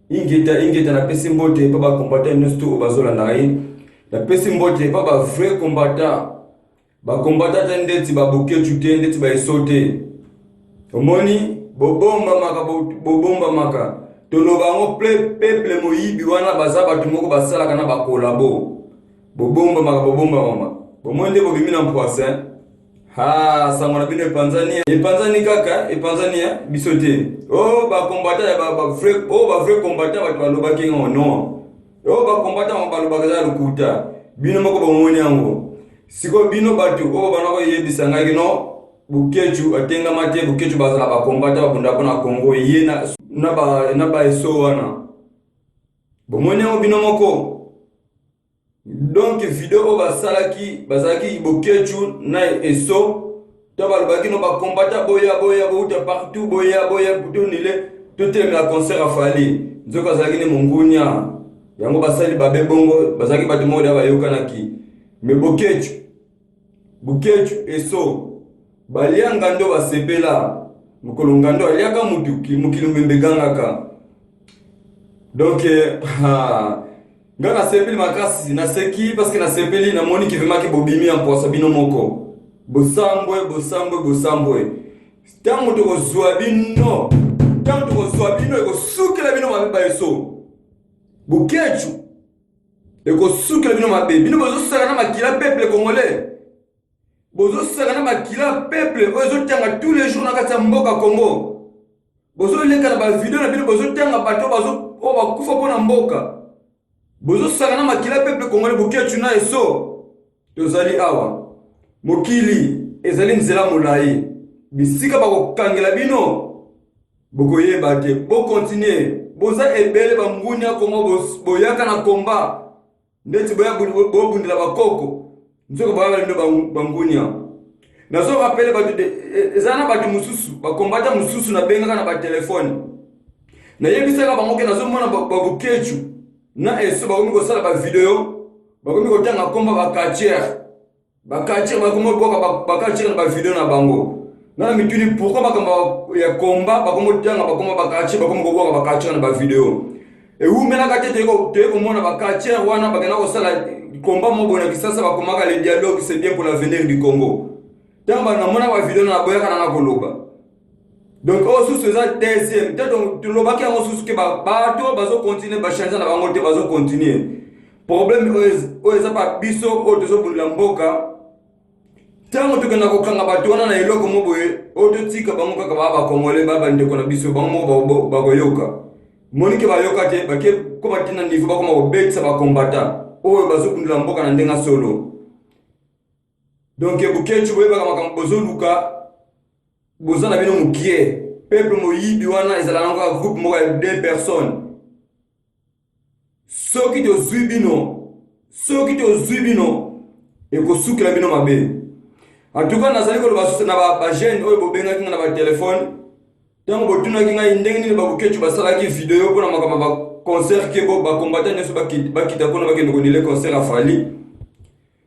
Ingeta ingeta, napesi mbote epa ba combattant nyonso to oyo bazolanda ngai. Napesi mbote epa ba vrai combattant, ba combattant te ndeti ba Boketshu te, ndeti ba Esso te. Omoni bobombamaka, bobombamaka. Toloba yango peuple moyibi wana baza bato moko basalaka na ba collabo. Bobombamaka, bobombamama. Bomoni nde bobimi na mpwasa. Ha, sango na bino epanzani, epanzani kaka, epanzani ya biso te. Oh, ba combattant ya ba, ba vrai, oh ba vrai combattant bato balobaki yango non. Oh ba combattant bango balobaka eza lokuta. Bino moko bomoni yango. Sikoyo bino bato oyo bana koyebisa ngai no Boketshu atengama te, Boketshu bazala ba combattant babunda mpo na Congo ye na na ba na ba eso wana. Bomoni yango bino moko. Donc video oyo basalaki bazalaki Boketshu na Esso to balobaki no bakombata boya boya bouta partout boya boya tonile totelemela concert ya Fally, nzoka azalaki nde mongunia yango basali babe bongo, bazalaki bato moko deya bayokanaki. Me Boketshu Boketshu Esso balia ngando basepela mokolo ngando aliaka mutu mokili mbembe egangaka. Donc ha, nga nasepeli makasi, naseki parce que nasepeli, namoni ki vraiment ke bobimi ya mposa bino moko. Bosambwe, bosambwe, bosambwe. Ntango tokozwa bino, ntango tokozwa bino ekosukela bino mabe baeso. Boketshu ekosukela bino mabe. Bino bozosaka na makila peuple congolais. Bozosaka na makila peuple oyo ezotanga tous les jours na kati ya mboka Congo. Bozoleka na bavideo na bino, bozotanga bato oyo bakufa mpo na mboka. Bozosaka na makila peuple congolais. Boketshu na Esso, tozali awa. Mokili ezali nzela molai, bisika bakokangela bino bokoyeba te. Bokontinue, boza ebele bangunia Kongo, boyaka na komba ndeti boya bobundela bakoko, nzoka boya bino bangunia. Nazo rapele bato, eza na bato mosusu bakombata mosusu nabengaka na batelefone, nayebisaka bango ke nazomona baBoketshu na Esso bakomi kosala bavideo, bakomi kotanga komba bakatiere, bakatiere bakomi kobwaka bakatiere na bavideo na bango. Nga na mituni pourquoi makambo ya komba bakomi kotanga bakoma bakatiere, bakomi kobwaka bakatiere na bavideo. Ewumelaka te toye komona bakatiere wana bakenda kosala komba moko boye na Kisasa, bakomaka le dialogue c'est bien pour l'avenir du Congo. Ntango namona bavideo na naboyaka nanga koloba. Donc oyo susu eza deuxième te, tolobaki yango susu ke bato bazokontinue bachange na bango te, bazokontinue. Problème oyo eza pa biso oyo tozobundela mboka, ntango tokenda kokanga bato wana na eloko mo boye oyo totika bango kaka baa bakongole ba bandeko na biso, bango moko bakoyoka monike bayoka te, bake koma te na niveau bakoma kobetisa bakombata oyo bazobundela mboka na ndenge solo. Donc Boketshu, boyebaka makambo bozoluka, boza na bino mokie peuple moyibi wana ezalaka kaka groupe moko ya deux personnes. Soki tozwi bino, soki tozwi bino ekosukela bino mabe. En tout cas nazali koloba na bajeune oyo bobengaki nga na batelefone ntango botunaki ngai ndenge nini baBoketshu basalaki video mpona makambo ya baconcert ke bo bakombata nyonso bakita mpona bakende konile concert ya Fally.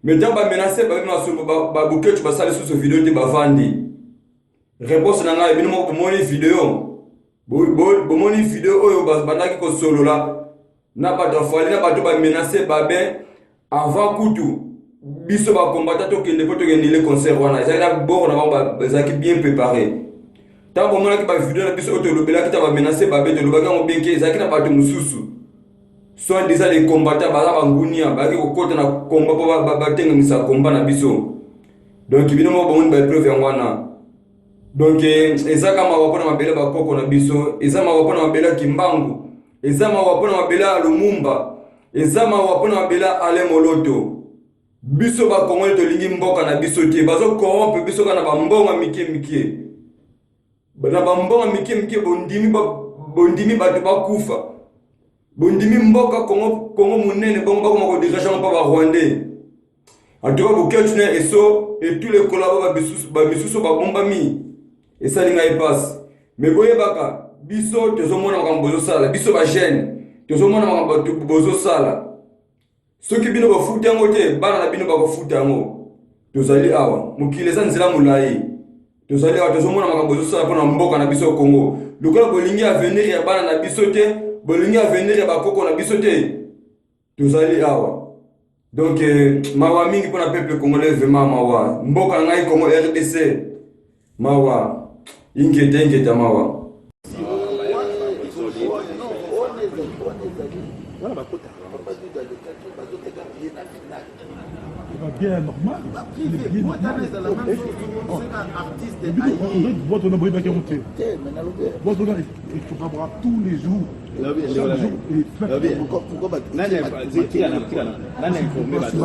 Mais ntango bamenase babi masolo baBoketshu basali susu video te, bavandi. Réponse na ngai, bino moko bomoni video, bomoni video oyo bandaki kosolola na bato ya Fally na bato bamenase babe avant kutu biso bakombata tokende mpo tokendele concert wana. Ezalaki na bord na bango, ezalaki bien préparé. Ntango bomonaki bavideo na biso oyo tolobelaki ta bamenase babe, tolobaki yango bien ke ezalaki na bato mosusu soit disant les combattants baza bangunia, bayaki kokota na komba mpo batengemisa komba na biso. Donc bino moko bomoni baepreuve yango wana. Donc eza ka mawa mpona mabele bakoko na biso, eza mawa mpona mabele ya Kimbangu, eza mawa mpona mabele ya Lumumba, eza mawa mpona mabele ya Alain Moloto. Biso bakongoli tolingi mboka na biso te, bazokorompe biso kaka na bambongo mike mike, na bambongo mike mike. Bondimi, bondimi bato bakufa, bondimi mboka Kongo, Kongo monene bongo bakoma kodirige yango mpa barwandais. En tout cas Boketshu na Esso et tous les collabos bamisusu babombami, esali ngai mpasi. Me boyebaka biso tozomona makambo bozosala, biso bajeune tozomona makambo bozosala. Soki bino bofuti yango te, bana na bino bakofuta yango. Tozali awa, mokili eza nzela molai. Tozali awa tozomona makambo ezosala mpo na mboka na biso Congo. Lokola bolingi avenir ya bana na biso te, bolingi avenir ya bakoko na biso te, tozali awa. Donc euh, mawa mingi mpo na peuple congolais, vraiment mawa. Mboka na ngai Congo RDC, mawa. Ingeta ingeta mawa. Wana bakota bien normal boîte wana boyebaki yango te boîte wana efukabaka tous les jours. Nani informé bato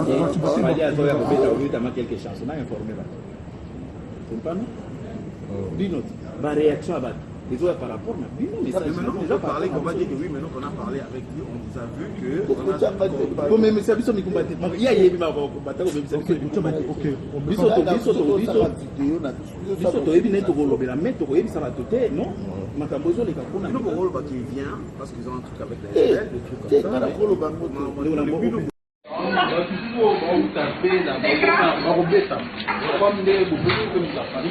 Fally azoya kobeta obetama quelque chanson? Nani informé bato? Comprendre bino baréaction ya bato ezoya par rapport na bino. Message. Maintenant qu'on va parler, qu'on va dire que oui, maintenant qu'on a parlé avec lui, on vous a vu que. Komemisa biso mikumba te. Ye ayebi bata komemisa biso mikumba te. Biso biso biso toyebi nde tokolobela, mais tokoyebisa bato te. Non, makambo ezoleka kuna. Bino bokoloba qu'il vient parce qu'ils ont un truc avec la SL, des trucs comme ça. Basusu oyo bauta mpe na bakobeta comme nde bobeti mpe moto afali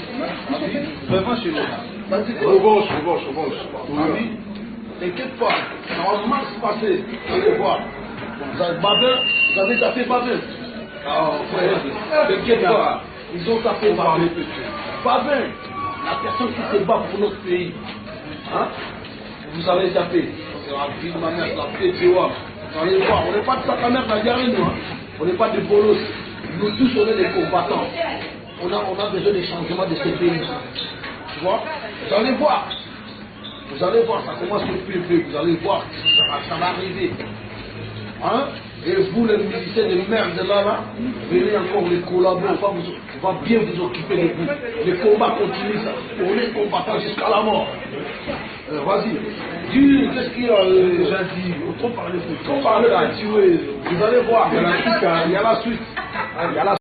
vraiment chez nous. Revanche, revanche, revanche. T'inquiète pas, ça va mal se passer. Vous allez voir. Vous avez Babin, vous avez tapé Babin. Ah, frère, t'inquiète pas. Ils ont tapé Babin. Babin, la personne qui se bat pour notre pays. Hein? Vous avez tapé. C'est la vie de ma mère, la paix de Vous allez voir, on n'est pas de sac à merde à garer, nous. Hein? On n'est pas des bolos. Nous tous, on est des combattants. On a besoin des changements de ce pays. Tu vois? Vous allez voir. Vous allez voir, ça commence le PV. Vous allez voir, ça va arriver. Hein? Et vous, les musiciens de merde là, là, venez encore les collaborer. On va bien vous occuper de vous. Le combat continue, ça. On est combattants jusqu'à la mort. Vas-y. Dis, qu'est-ce qu'il y a? Déjà dit, trop parler, trop parler là, tu Vous allez voir. Il y a la suite, hein. Il y a la suite. Il y a la